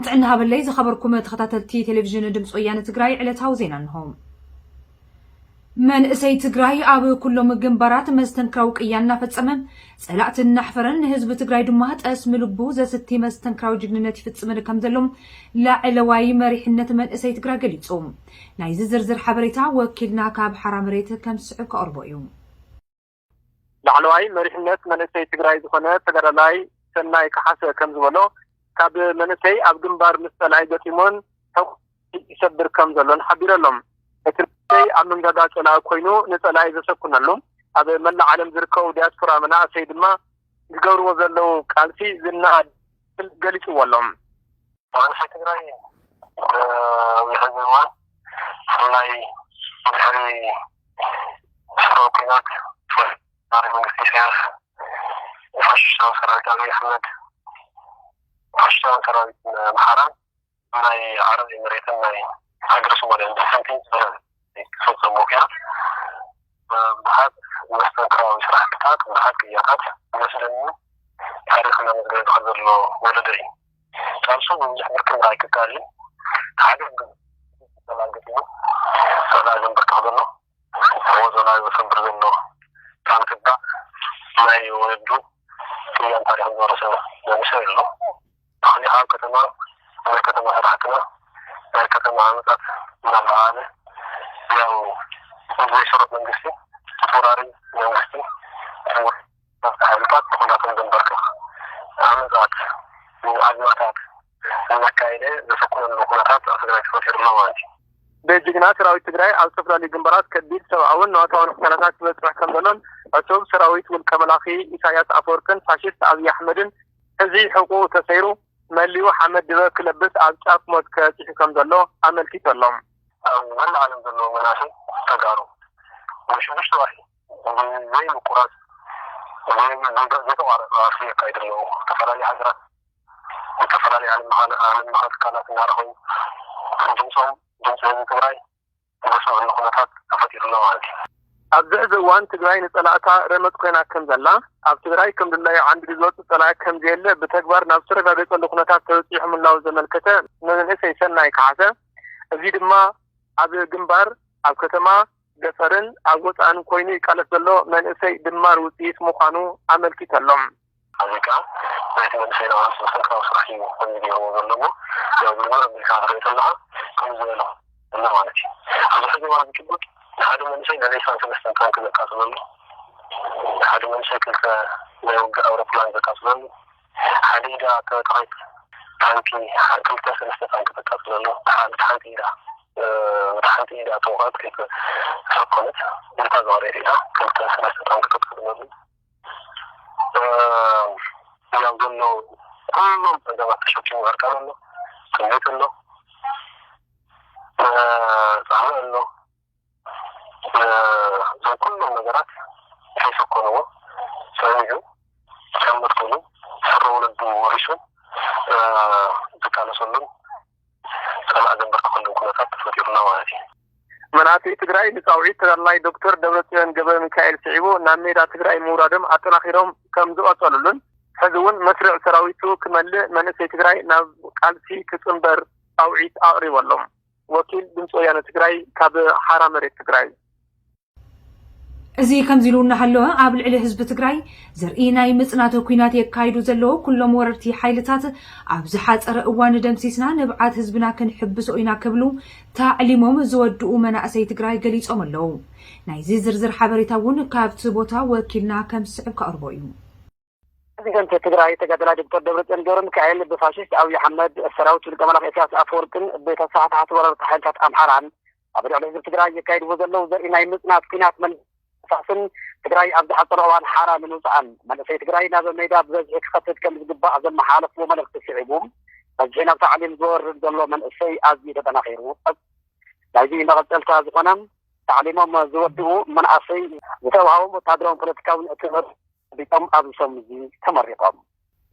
ጥዕና ሃበለይ ዝኸበርኩም ተኸታተልቲ ቴሌቪዥን ድምፂ ወያነ ትግራይ፣ ዕለታዊ ዜና እንሆ። መንእሰይ ትግራይ ኣብ ኩሎም ግንባራት መስተንክራዊ ቅያ እናፈጸመ ጸላእቲ እናሕፈረን ንህዝቢ ትግራይ ድማ ጠስሚ ልቡ ዘስቲ መስተንክራዊ ጅግንነት ይፍጽምን ከም ዘሎ ላዕለዋይ መሪሕነት መንእሰይ ትግራይ ገሊጹ። ናይዚ ዝርዝር ሓበሬታ ወኪልና ካብ ሓራ መሬት ከም ዝስዕብ ከቕርቦ እዩ። ላዕለዋይ መሪሕነት መንእሰይ ትግራይ ዝኾነ ተጋዳላይ ሰናይ ከሓሰ ከም ዝበሎ፣ ካብ መንእሰይ ኣብ ግንባር ምስ ጸላኢ ገጢሙን ሕቑ ይሰብር ከም ዘሎን ሓቢሩ ኣሎ። እቲ መንእሰይ ኣብ መንጋጋ ጸላኢ ኮይኑ ንጸላኢ ዘሰኩነሉ፣ ኣብ መላእ ዓለም ዝርከቡ ዲያስፖራ መናእሰይ ድማ ዝገብርዎ ዘለዉ ቃልሲ ዝነኣድ ገሊጽዎ ኣሎ። መንእሰይ ትግራይ ኣብዚ ሕዚ እዋን ብፍላይ ድሕሪ ስርወ ኲናት ወራሪ መንግስቲ ኢሳያስ፣ ፋሽስታዊ ሰራዊት ኣብይ ኣሕመድ፣ ፋሽስታዊ ሰራዊት ኣምሓራን ናይ ዓረብ ኤምሬትን ናይ ሃገረ ሶማልያን ብሰንኪ ዝፈጸምዎ ኲናት ብዙሓት መስተንክራዊ ስራሕትታት፣ ብዙሓት ቅያታት ዘስደምም ታሪኽ እናመዝገበ ዝኸድ ዘሎ ወለዶ እዩ። ቃልሱ ብብዙሕ ብርኪ ምርኣይ ከከኣል እዩ። ሓደ ግን ጸላኢ ገጢሙ፣ ጸላኢ ዘንበርክኽ ዘሎ፣ ጸላኢ ዘሰብር ዘሎ፣ ካብ ትባዕ ናይ ወለዱ ቅያን ታሪኽን ዝወረሰ መንእሰይ ኣሎ። ኣኽሊኻ ኣብ ከተማ፣ ናይ ከተማ ስራሕትና፣ ናይ ከተማ ዓመታት እናበዓለ፣ ያው ዘይስሩዕ መንግስቲ፣ ወራሪ መንግስቲ፣ ሓይልታት ንኹላቶም ዘንበርክኽ ዓመታት፣ ኣድማታት እናካየደ ዘሰኩነሉ ኩነታት ኣብ ትግራይ ተፈጢሩ ኣሎ ማለት እዩ። ብጅግና ሰራዊት ትግራይ ኣብ ዝተፈላለዩ ግንባራት ከቢድ ሰብኣውን ንዋታውን ቅተላታት ዝበፅሕ ከም ዘሎን ዕቱብ ሰራዊት ውልቀ መላኺ ኢሳያስ ኣፈወርቅን ፋሽስት ኣብይ ኣሕመድን ሕዚ ሕቁኡ ተሰይሩ መሊኡ ሓመድ ድበ ክለብስ ኣብ ጫፍ ሞት ከፂሑ ከም ዘሎ ኣመልኪቱ ኣሎ። ኣብ መላእ ዓለም ዘለዉ መናእሰይ ተጋሩ ንሽዱሽተ ወርሒ ዘይምቁራፅ ዘይተቋረፀ ቃልሲ የካይዱ ኣለዉ። ዝተፈላለዩ ሃገራት ዝተፈላለዩ ዓለም ለኸ ትካላት እናረኸቡ ድምፆም ድምፂ ህዝቢ ትግራይ ዘስምዕሉ ኩነታት ተፈጢሩ ኣሎ ማለት እዩ። ኣብዚ ሕዚ እዋን ትግራይ ንፀላእታ ረመፅ ኮይና ከም ዘላ፣ ኣብ ትግራይ ከም ድላዩ ዓንዲዱ ዝወፅእ ፀላኢ ከም ዘየለ ብተግባር ናብ ዝተረጋገፀሉ ኩነታት ተበፂሑ ምህላው ዘመልከተ መንእሰይ ሰናይ ከሓሰ፣ እዚ ድማ ኣብ ግንባር፣ ኣብ ከተማ፣ ገፀርን ኣብ ወፃእን ኮይኑ ይቃለስ ዘሎ መንእሰይ ድማር ውፅኢት ምዃኑ ኣመልኪቱ ኣሎ። እዚ ከዓ ናይቲ መንእሰይ ናብዚ መሰረታዊ ስራሕ እዩ ከምዚ ገይርዎ ዘሎ እሞ፣ ያው ምርምር ኣቢልካ ክትሪኦ ከለኻ ከምዚ ዝበለ ኣሎ ማለት እዩ። ኣብዚ ሕዚ እዋን ዝጭቡጥ ንሓደ መንእሰይ ናይ ሬሳን ሰለስተን ታንኪ ዘቃፅለሉ፣ ንሓደ መንእሰይ ክልተ ናይ ውግእ ኣውሮፕላን ዘቃፅለሉ፣ ሓደ ኢዳ ተበታኺት ታንኪ፣ ክልተ ሰለስተ ታንኪ ተቃፅለሉ፣ ሓንቲ ኢዳ፣ እ፣ ብታ ሓንቲ ኢዳ ተወቕዐት ከይተሰኮነት፣ ኢድካ ዝቐረየት ኢዳ ክልተ ሰለስተ ታንኪ ተቃፅለሉ። እ፣ ያው ዘሎ ኩሎም ጸገማት ተሸኪሙ ዕርቃን ኣሎ፣ ጥሜት ኣሎ፣ እ፣ ጻዕሪ ኣሎ። እ፣ እዞም ኩሎም ነገራት ከይሰኮንዎ ጸኒዑ፣ ከም መትከሉ ስረ ወለዱ ወሪሱ፣ እ፣ ዝቃለሰሉን ጸላኢ ዘንበርክኸሉን ኩነታት ተፈጢሩና ማለት እዩ። መናእሰይ ትግራይ ንጻውዒት ተጋዳላይ ዶክተር ደብረጽዮን ገብረ ሚካኤል ስዒቡ ናብ ሜዳ ትግራይ ምውራዶም ኣጠናኺሮም ከም ዝቐጸሉሉን፣ ሕዚ እውን መስርዕ ሰራዊቱ ክመልእ መንእሰይ ትግራይ ናብ ቃልሲ ክጽንበር ጻውዒት ኣቕሪቡ ኣሎ። ወኪል ድምፂ ወያነ ትግራይ ካብ ሓራ መሬት ትግራይ። እዚ ከምዚ ኢሉ እናሃለወ፣ ኣብ ልዕሊ ህዝቢ ትግራይ ዘርኢ ናይ ምጽናት ኲናት የካይዱ ዘለዉ ኩሎም ወረርቲ ሓይልታት ኣብ ዝሓጸረ እዋን ደምሲስና ንብዓት ህዝብና ክንሕብሶ ኢና ክብሉ ታዕሊሞም ዝወድኡ መናእሰይ ትግራይ ገሊጾም ኣለዉ። ናይዚ ዝርዝር ሓበሬታ እውን ካብቲ ቦታ ወኪልና ከም ዝስዕብ ከቕርቦ እዩ። ፕሬዚደንት ትግራይ ተጋዳላይ ዶክተር ደብረጽዮን ገብረ ሚካኤል ብፋሽስት ኣብይ ኣሕመድ፣ ሰራዊት ውልቀ መላኺ ኢሳያስ ኣፈወርቅን ብተሳታሕቲ ወረርቲ ሓይልታት ኣምሓራን ኣብ ልዕሊ ህዝቢ ትግራይ የካይድዎ ዘለዉ ዘርኢ ናይ ምጽናት ኲናት መልሳስን ትግራይ ኣብ ዝሓጸረ እዋን ሓራ ንምውፅኣን መንእሰይ ትግራይ ናብ ሜዳ ብበዝሒ ክኸትት ከም ዝግባእ ዘመሓላለፍዎ መልእኽቲ ስዒቡ፣ በዝሒ ናብ ታዕሊም ዝወርድ ዘሎ መንእሰይ ኣዝዩ ተጠናኺሩ። ናይዚ መቐጸልታ ዝኾነ ታዕሊሞም ዝወድኡ መናእሰይ ዝተውሃቦም ወታደራውን ፖለቲካውን ትምህርቲ ቢጦም ኣብዚ ሰሙን እዚ ተመሪቖም።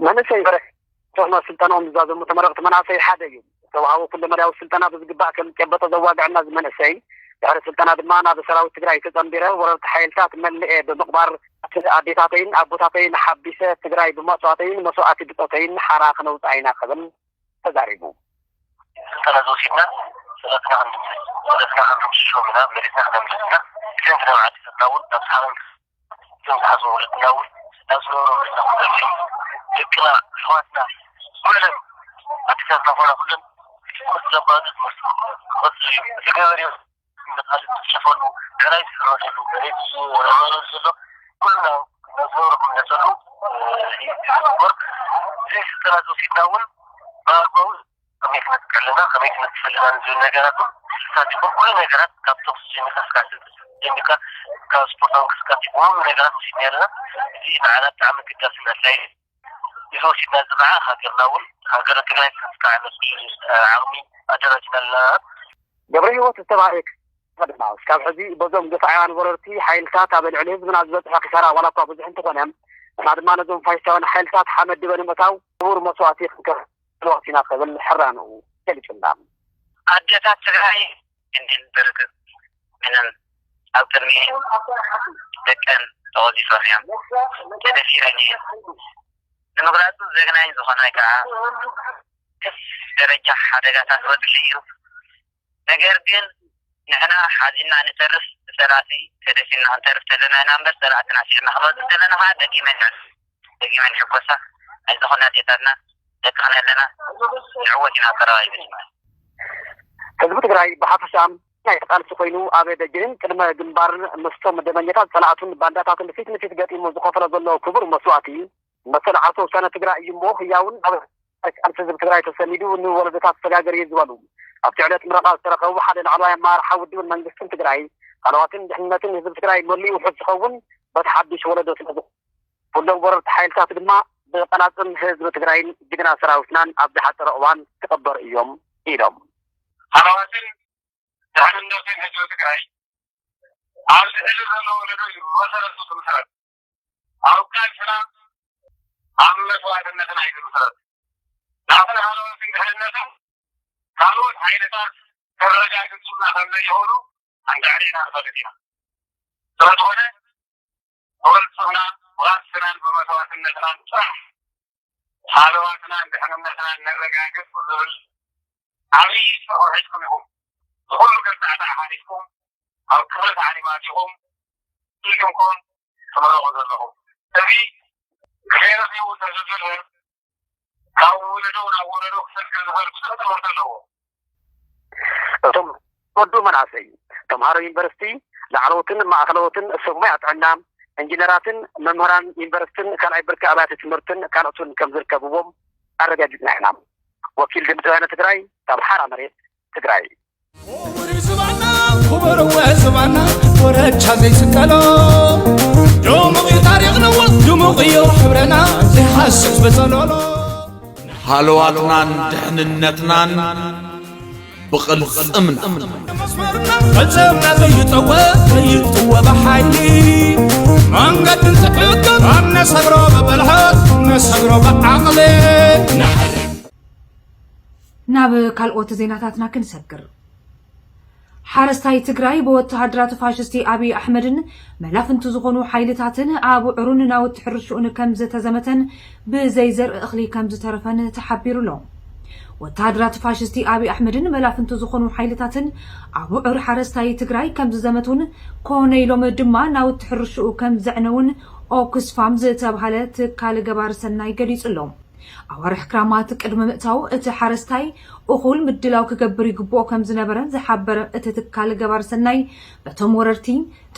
መንእሰይ በረኸት ቶማ ስልጠናኦም ዝዛዘሙ ተመረቕቲ መናእሰይ ሓደ እዩ። ዝተውሃቦ ኩለመዳያዊ ስልጠና ብዝግባእ ከም ዝጨበጠ ዘዋግዐና እዚ መንእሰይ፣ ድሕሪ ስልጠና ድማ ናብ ሰራዊት ትግራይ ተጸንቢረ ወረርቲ ሓይልታት መልኤ ብምቕባር ኣዴታተይን ኣቦታተይን ሓቢሰ ትግራይ ብመስዋእተይን መስዋእቲ ብጾተይን ሓራ ክነውፅኣ ኢና ክብል ተዛሪቡ። ስልጠና ዝወሲድና፣ ጸሎትና ክንድምስስ፣ ጸሎትና ክንድምስሶም ኢና፣ መሬትና ክነምልስ ኢና። ክሰንቲ ናብ ዓድታትና እውን ናብ ሰሓበን እቶም ዝሓዝዎ ወለድና እውን ናብ ዝነበሩ ወለድና ክመልሱ፣ ደቅና፣ ኣሕዋትና፣ ኩለን ኣዴታትና ኮና ኩለን ትምህርቲ ዘቋረጹ ትምህርቲ ክቐጽሉ እዩ። እቲ ገበሬ መኻልእ ዝሸፈኑ፣ ገራይ ዝሕረሰሉ፣ መሬት ዝረኸበሉ ዘሎ ኩሉ ናብ ዝነበሮ ክምለሰሉ እዩ ዝግበር። እዚ ስልጠና ዝወሲድና እውን ብኣግባቡ ከመይ ክነጥቅዕ ኣለና፣ ከመይ ክነጥፍ ኣለና ንዝብል ነገራት እውን፣ ስልታት ይኹን ኩሉ ነገራት ካብ ተኩሲ ጀሚርካ፣ እስካብ ስልጠና ጀሚርካ፣ ካብ ስፖርታዊ እንቅስቃሴ ይኹን ኩሉ ነገራት ወሲድና ኣለና። እዚ ንዓና ብጣዕሚ ኣገዳስን ኣድላይን እዩ። እዚ ወሲድና እዚ ከዓ ሃገርና እውን፣ ሃገረ ትግራይ ክነጥቅዓ ነስክል ዓቕሚ ኣደራጅና ኣለና። ገብረ ህይወት ዝተባህለ ድማ እስካብ ሕዚ በዞም ግፍዓውያን ወረርቲ ሓይልታት ኣብ ልዕሊ ህዝብና ዝበፅሐ ኪሳራ ዋላ እኳ ብዙሕ እንተኾነ፣ ንሕና ድማ ነዞም ፋሽስታውያን ሓይልታት ሓመድ ድበ ንምእታው ክቡር መስዋእቲ ክንከፍል ኢና ክብል ሕራንኡ ገሊጹልና። ኣዴታት ትግራይ እንድን ብርግጽ ምንም ኣብ ቅድሚ ደቀን ተወዚፈን እዮም፣ ተደፊረን እየን። ንምግላጹ ዘግናኝ ዝኾነ ከዓ ከፍ ደረጃ ሓደጋታት በፂሑ እዩ። ነገር ግን ንሕና ሓዚና ንተርፍ ብፀላእቲ ተደፊንና ክንተርፍ ዘለና ኢና እምበር ፀላእትና ስዒርና ክንወፅእ ዘለና ከዓ ደጊመን ይዕርፍ፣ ደጊመን ይሕጎሳ። ኣይዞኾና ኣዴታትና ደቅኽን ኣለና፣ ንዕወት ኢና ኣብ ቀረባ ይብል ይበሃል። ህዝቢ ትግራይ ብሓፈሻ ናይ ቃልሲ ኮይኑ ኣብ ደጀንን ቅድመ ግንባርን ምስቶም ደመኛታት ፀላእቱን ባንዳታትን ፊት ንፊት ገጢሙ ዝኸፈሎ ዘሎ ክቡር መስዋእቲ መሰል ዓርሰ ውሳነ ትግራይ እዩ እሞ ህያውን ኣብ ቃልሲ ህዝቢ ትግራይ ተሰኒዱ ንወለዶታት ሰጋገር እዩ ዝበሉ ኣብቲ ዕለት ምረቓ ዝተረኸቡ ሓደ ላዕለዋይ ኣመራርሓ ውድብን መንግስትን ትግራይ ሃለዋትን ድሕንነትን ህዝቢ ትግራይ መሊኡ ውሑስ ዝኸውን በቲ ሓዱሽ ወለዶ ስለ ዝኾነ ኩሎም ወረርቲ ሓይልታት ድማ ብቐላጽም ህዝቢ ትግራይን ጅግና ሰራዊትናን ኣብ ዝሓፀረ እዋን ክቕበሩ እዮም ኢሎም። ሃለዋትን ድሕንነትን ህዝቢ ትግራይ ኣብ ልዕሊ ዘሎ ወለዶ እዩ መሰረቱ ዝምስረት። ኣብ ቃልስና ኣብ መስዋእትነትና እዩ ዝምስረት። ናትና ሃለዋትን ድሕንነትን ካልኦት ሓይልታት ከረጋግፁልና ከም ዘይኽእሉ ኣንዳዕዲዕና ንፈልጥ ኢና። ስለዝኾነ ብቕልፅምና፣ ብቓልስናን ብመስዋእትነትናን ጥራሕ ሃለዋትናን ድሕንነትናን ነረጋግፅ ዝብል ዓብዪ ስራሕ ወሒድኩም ኢኹም። ዝኹሉ ገዛዕታ ሓሊፍኩም ኣብ ክብሪ ታዕሊማት ኢኹም ኢኹም ትምረቑ ዘለኹም። እዚ ከይረኺቡ እንተዝዝርር ካብ ወለዶ ናብ ወለዶ ክሰግር ዝኽእል ብዙሕ ትምህርቲ ኣለዎ። እቶም ወዱ መናእሰይ፣ ተምሃሮ ዩኒቨርሲቲ፣ ላዕለዎትን ማእኸለዎትን ሰብ ሞያ ጥዕና፣ ኢንጂነራትን መምህራን ዩኒቨርሲቲን ካልኣይ ብርኪ ኣብያተ ትምህርትን ካልኦትን ከም ዝርከብዎም ኣረጋጊፅና ኢና። ወኪል ድምፂ ወያነ ትግራይ ካብ ሓራ መሬት ትግራይ። ክቡር እዩ ዝባና፣ ክቡር እወ ዝባና፣ ኮረቻ ዘይስቀሎ። ድሙቕ እዩ ታሪኽና እወ፣ ድሙቕ እዩ ሕብረና፣ ዘይሃስስ በጸሎሎ። ሃለዋትናን ድሕንነትናን ብቕልጽምና። መስመርና፣ ቅልጽምና ዘይጠወ፣ ዘይጥወ ብሓይሊ። መንገዲ ንዝዕቅብ፣ ኣብ ነሰግሮ ብብልሓት፣ ነሰግሮ ብዓቕሊ። ንሓልፍ። ናብ ካልኦት ዜናታትና ክንሰግር። ሓረስታይ ትግራይ ብወተሃደራት ፋሽስቲ ኣብይ ኣሕመድን መላፍንቱ ዝኾኑ ሓይልታትን ኣብዑሩን ናውቲ ሕርሽኡን ከም ዝተዘመተን ብዘይ ዘርኢ እኽሊ ከም ዝተረፈን ተሓቢሩ ኣሎ። ወተሃደራት ፋሽስቲ ኣብይ ኣሕመድን መላፍንቱ ዝኾኑ ሓይልታትን ኣብዑር ሓረስታይ ትግራይ ከም ዝዘመቱን ኮነ ኢሎም ድማ ናውቲ ሕርሽኡ ከም ዘዕነውን ኦክስፋም ዝተባሃለ ትካል ገባር ሰናይ ገሊጹ ኣሎ። ኣዋርሕ ክራማት ቅድሚ ምእታው፣ እቲ ሓረስታይ እኹል ምድላው ክገብር ይግብኦ ከም ዝነበረ ዝሓበረ እቲ ትካል ገባር ሰናይ፣ በቶም ወረርቲ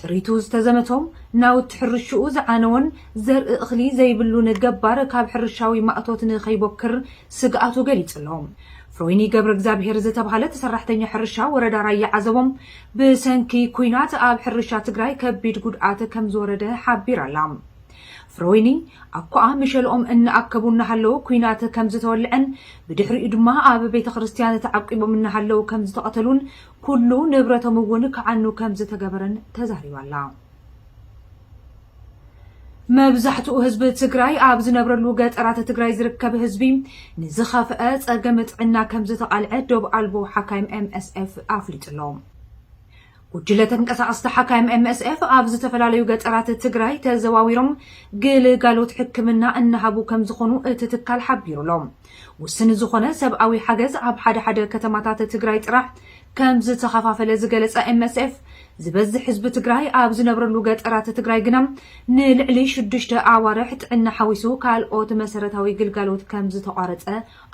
ጥሪቱ ዝተዘመቶም፣ ናውቲ ሕርሽኡ ዝዓነዎን ዘርኢ እኽሊ ዘይብሉን ገባር ካብ ሕርሻዊ ማእቶት ንኸይቦክር ስግኣቱ ገሊጹ ኣሎ። ፍሮይኒ ገብረ እግዚኣብሔር ዝተባህለት ሰራሕተኛ ሕርሻ ወረዳ ራያ ዓዘቦም፣ ብሰንኪ ኲናት ኣብ ሕርሻ ትግራይ ከቢድ ጉድኣት ከም ዝወረደ ሓቢራ ኣላ። ፍሮይኒ ኣኳኣ ምሸልኦም እናኣከቡ እናሃለዉ ኲናት ከም ዝተወልዐን ብድሕሪኡ ድማ ኣብ ቤተ ክርስቲያን ተዓቂቦም እናሃለዉ ከም ዝተቐተሉን ኩሉ ንብረቶም እውን ክዓኑ ከም ዝተገበረን ተዛሪባ ኣላ። መብዛሕትኡ ህዝቢ ትግራይ ኣብ ዝነብረሉ ገጠራት ትግራይ ዝርከብ ህዝቢ ንዝኸፍአ ጸገም ጥዕና ከም ዝተቓልዐ ዶብ ኣልቦ ሓካይም ኤምኤስኤፍ ኣፍሊጡ ኣሎ። ጉጅለ ተንቀሳቐስቲ ሓካይም M S F ኣብ ዝተፈላለዩ ገጠራት ትግራይ ተዘዋዊሮም ግልጋሎት ሕክምና እናሃቡ ከም ዝኾኑ እቲ ትካል ሓቢሩ ኣሎ። ውስን ዝኾነ ሰብኣዊ ሓገዝ ኣብ ሓደ ሓደ ከተማታት ትግራይ ጥራሕ ከም ዝተኸፋፈለ ዝገለጸ M S F፣ ዝበዝሕ ህዝቢ ትግራይ ኣብ ዝነብረሉ ገጠራት ትግራይ ግና ንልዕሊ ሽዱሽተ ኣዋርሕ ጥዕና ሓዊሱ ካልኦት መሰረታዊ ግልጋሎት ከም ዝተቋረጸ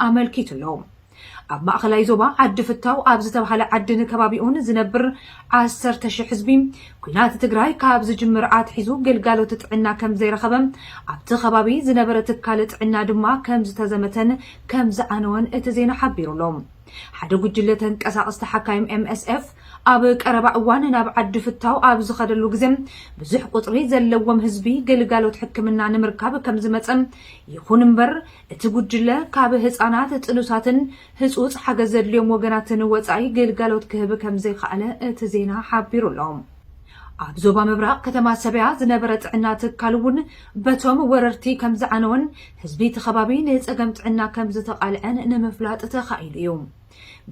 ኣመልኪቱ ኣሎ። ኣብ ማእኸላይ ዞባ ዓዲ ፍታው ኣብ ዝተባህለ ዓድን ከባቢኡን ዝነብር ዓሰርተ ሽሕ ህዝቢ፣ ኲናት ትግራይ ካብ ዝጅምር ኣትሒዙ ግልጋሎት ጥዕና ከም ዘይረኸበ፣ ኣብቲ ከባቢ ዝነበረ ትካል ጥዕና ድማ ከም ዝተዘመተን ከም ዝዓነወን እቲ ዜና ሓቢሩ ኣሎ። ሓደ ጉጅለ ተንቀሳቐስቲ ሓካይም M S F ኣብ ቀረባ እዋን ናብ ዓዲ ፍታው ኣብ ዝኸደሉ ግዜ፣ ብዙሕ ቁጽሪ ዘለዎም ህዝቢ ግልጋሎት ሕክምና ንምርካብ ከም ዝመጸ፣ ይኹን እምበር እቲ ጉጅለ ካብ ህጻናት፣ ጥኑሳትን ህጹጽ ሓገዝ ዘድልዮም ወገናትን ወጻኢ ግልጋሎት ክህብ ከም ዘይከኣለ እቲ ዜና ሓቢሩ ኣሎ። ኣብ ዞባ ምብራቕ ከተማ ሰበያ ዝነበረ ጥዕና ትካል እውን በቶም ወረርቲ ከም ዝዓነወን ህዝቢ እቲ ከባቢ ንጸገም ጥዕና ከም ዝተቓልዐን ንምፍላጥ ተኻኢሉ እዩ።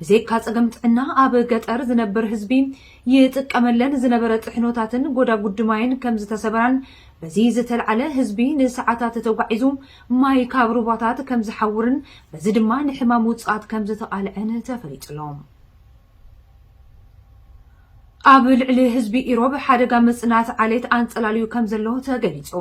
ብዘይካ ጸገም ጥዕና ኣብ ገጠር ዝነብር ህዝቢ ይጥቀመለን ዝነበረ ጥሕኖታትን ጎዳጉዲ ማይን ከም ዝተሰበራን በዚ ዝተልዓለ ህዝቢ ንሰዓታት ተጓዒዙ ማይ ካብ ሩባታት ከም ዝሓውርን በዚ ድማ ንሕማም ውጽኣት ከም ዝተቓልዐን ተፈሊጡ ኣሎ። ኣብ ልዕሊ ህዝቢ ኢሮብ ሓደጋ ምጽናት ዓሌት ኣንጸላልዩ ከም ዘሎ ተገሊጹ።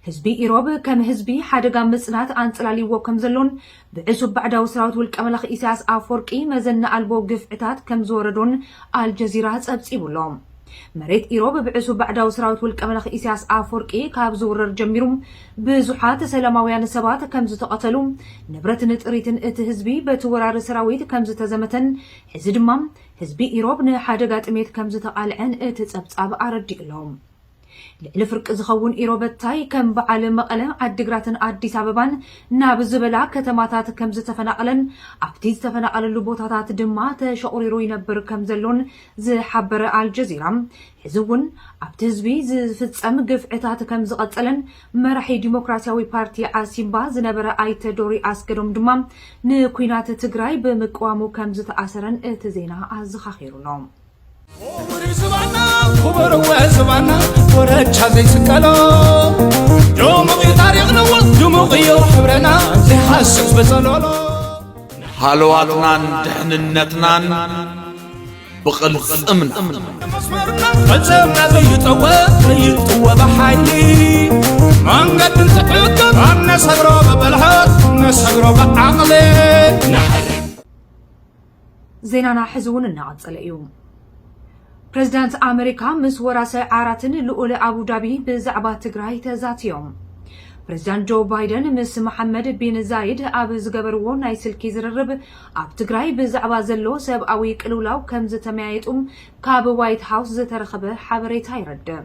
ህዝቢ ኢሮብ ከም ህዝቢ ሓደጋ ምጽናት ኣንጸላልይዎ ከም ዘሎን ብዕሱብ ባዕዳዊ ሰራዊት ውልቀ መላኺ ኢሳያስ ኣፈወርቂ መዘና ኣልቦ ግፍዕታት ከም ዝወረዶን ኣልጀዚራ ጸብጺቡ ኣሎ። መሬት ኢሮብ ብዕሱብ ባዕዳዊ ሰራዊት ውልቀ መላኺ ኢሳያስ ኣፈወርቂ ካብ ዝውረር ጀሚሩ ብዙሓት ሰላማውያን ሰባት ከም ዝተቐተሉ፣ ንብረትን ጥሪትን እቲ ህዝቢ በቲ ወራሪ ሰራዊት ከም ዝተዘመተን፣ ሕዚ ድማ ህዝቢ ኢሮብ ንሓደጋ ጥሜት ከም ዝተቓልዐን እቲ ጸብጻብ ኣረዲኡ ኣሎ። ልዕሊ ፍርቂ ዝኸውን ኢሮበታይ ከም በዓል መቐለ፣ ዓዲግራትን ኣዲስ ኣበባን ናብ ዝበላ ከተማታት ከም ዝተፈናቐለን ኣብቲ ዝተፈናቐለሉ ቦታታት ድማ ተሸቑሪሩ ይነብር ከም ዘሎን ዝሓበረ ኣልጀዚራ፣ ሕዚ እውን ኣብቲ ህዝቢ ዝፍጸም ግፍዕታት ከም ዝቐጸለን መራሒ ዲሞክራሲያዊ ፓርቲ ዓሲምባ ዝነበረ ኣይተ ዶሪ ኣስገዶም ድማ ንኲናት ትግራይ ብምቅዋሙ ከም ዝተኣሰረን እቲ ዜና ኣዘኻኺሩ ኣሎ። ክቡር ዝባና፣ ክቡር እወ ዝባና፣ ኮረቻ ዘይስቀሎ። ድሙቕ እዩ ታሪኽና እወ፣ ድሙቕ እዩ ሕብረና፣ ዘይሃስስ በጸሎሎ። ሃለዋትናን ድሕንነትናን ብቕልጽምና። መስመርና፣ ቅልጽምና ዘይጠወ፣ ዘይጥወ ብሓይሊ። መንገዲ እንትሕግር፣ ነሰግሮ ብብልሓት፣ ነሰግሮ ብዓቕሊ። ዜናና ሕዚ እውን እናቐጸለ እዩ። ፕሬዚዳንት ኣመሪካ ምስ ወራሰ ዓራትን ልኡል ኣቡዳቢ ብዛዕባ ትግራይ ተዛትዮም። ፕሬዚዳንት ጆ ባይደን ምስ መሓመድ ቢን ዛይድ ኣብ ዝገበርዎ ናይ ስልኪ ዝርርብ፣ ኣብ ትግራይ ብዛዕባ ዘሎ ሰብኣዊ ቅልውላው ከም ዝተመያየጡ ካብ ዋይት ሃውስ ዝተረኸበ ሓበሬታ የረድእ።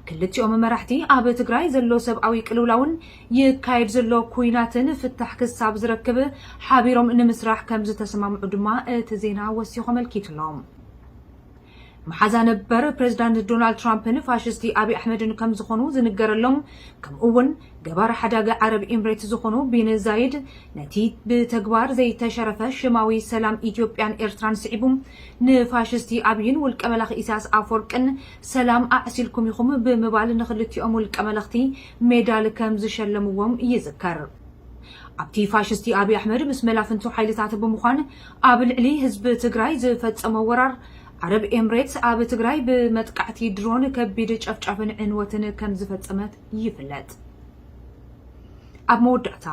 ክልቲኦም መራሕቲ ኣብ ትግራይ ዘሎ ሰብኣዊ ቅልውላውን ይካየድ ዘሎ ኲናትን ፍታሕ ክሳብ ዝረክብ ሓቢሮም ንምስራሕ ከም ዝተሰማምዑ ድማ እቲ ዜና ወሲኹ ኣመልኪቱ ኣሎ። መሓዛ ነበር ፕሬዚዳንት ዶናልድ ትራምፕን ፋሽስቲ ኣብይ ኣሕመድን ከም ዝኾኑ ዝንገረሎም፣ ከምኡ እውን ገባር ሓዳግ ዓረብ ኤምሬት ዝኾኑ ቢን ዛይድ፣ ነቲ ብተግባር ዘይተሸረፈ ሽማዊ ሰላም ኢትዮጵያን ኤርትራን ስዒቡ፣ ንፋሽስቲ ኣብይን ውልቀ መላኺ ኢሳያስ ኣፈወርቅን ሰላም ኣዕሲልኩም ኢኹም ብምባል ንኽልቲኦም ውልቀ መለኽቲ ሜዳል ከም ዝሸለምዎም ይዝከር። ኣብቲ ፋሽስቲ ኣብይ ኣሕመድ ምስ መላፍንቱ ሓይልታት ብምዃን ኣብ ልዕሊ ህዝቢ ትግራይ ዝፈጸሞ ወራር፣ ዓረብ ኤምሬትስ ኣብ ትግራይ ብመጥቃዕቲ ድሮን ከቢድ ጨፍጫፍን ዕንወትን ከም ዝፈጸመት ይፍለጥ። ኣብ መወዳእታ፣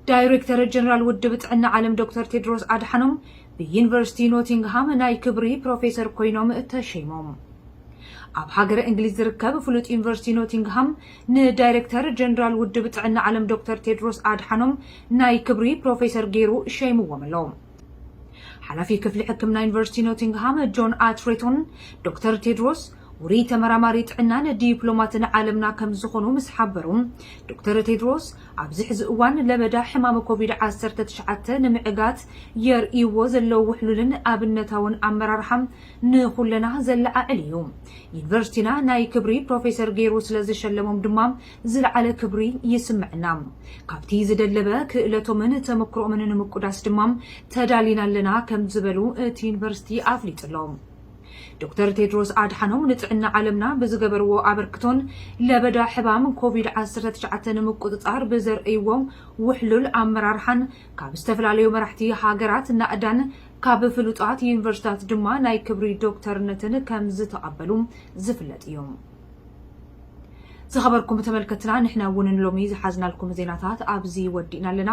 ዳይሬክተር ጀነራል ውድብ ጥዕና ዓለም ዶክተር ቴድሮስ ኣድሓኖም ብዩኒቨርሲቲ ኖቲንግሃም ናይ ክብሪ ፕሮፌሰር ኮይኖም ተሸይሞም። ኣብ ሃገረ እንግሊዝ ዝርከብ ፍሉጥ ዩኒቨርሲቲ ኖቲንግሃም ንዳይሬክተር ጀነራል ውድብ ጥዕና ዓለም ዶክተር ቴድሮስ ኣድሓኖም ናይ ክብሪ ፕሮፌሰር ገይሩ ሸይምዎም ኣሎ። ሓላፊ ክፍሊ ሕክምና ዩኒቨርሲቲ ኖቲንግሃም ጆን ኣትሬቶን፣ ዶክተር ቴድሮስ ውሩይ ተመራማሪ ጥዕናን ዲፕሎማትን ዓለምና ከም ዝኾኑ ምስ ሓበሩ፣ ዶክተር ቴድሮስ ኣብዚ ሕዚ እዋን ለበዳ ሕማም ኮቪድ ዓሰርተ ትሽዓተ ንምዕጋት የርእይዎ ዘለዉ ውሕሉልን ኣብነታውን ኣመራርሓ ንኹለና ዘለዓዕል እዩ። ዩኒቨርሲቲና ናይ ክብሪ ፕሮፌሰር ገይሩ ስለ ዝሸለሞም ድማ ዝለዓለ ክብሪ ይስምዐና። ካብቲ ዝደለበ ክእለቶምን ተመክሮኦምን ንምቁዳስ ድማ ተዳሊና ኣለና ከም ዝበሉ እቲ ዩኒቨርሲቲ ኣፍሊጡ ኣሎ። ዶክተር ቴድሮስ ኣድሓኖም ንጥዕና ዓለምና ብዝገበርዎ ኣበርክቶን ለበዳ ሕማም ኮቪድ ዓሰርተ ትሽዓተ ንምቁጽጻር ብዘርእይዎም ውሕሉል ኣመራርሓን ካብ ዝተፈላለዩ መራሕቲ ሃገራት ናእዳን ካብ ፍሉጣት ዩኒቨርሲታት ድማ ናይ ክብሪ ዶክተርነትን ከም ዝተቐበሉ ዝፍለጥ እዩ። ዝኸበርኩም ተመልከትና፣ ንሕና እውን ንሎሚ ዝሓዝናልኩም ዜናታት ኣብዚ ወዲእና ኣለና።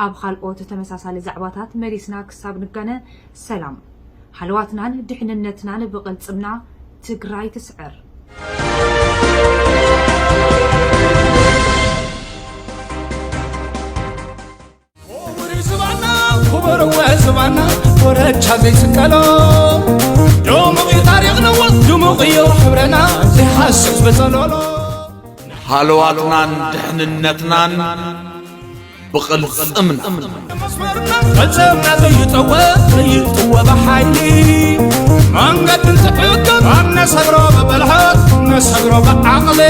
ኣብ ካልኦት ተመሳሳሊ ዛዕባታት መሊስና ክሳብ ንገነ፣ ሰላም። ሃለዋትናን ድሕንነትናን ብቕልጽምና። ትግራይ ትስዕር። ክቡር ዝባና፣ ክቡር ዝባና፣ ኮረቻ ዘይስቀሎ። ድሙቕ እዩ ታሪኽና፣ ድሙቕ እዩ ሕብረና፣ ዘይሃስስ በጸሎሎ። ሃለዋትናን ድሕንነትናን ብቕልጽምና። መስመርና፣ ቅልጽምና ዘይጠወ፣ ዘይጥወ ብሓይሊ። መንገድን ትሕግን፣ ነሰግሮ ብብልሓት፣ ነሰግሮ ብዓቕሊ።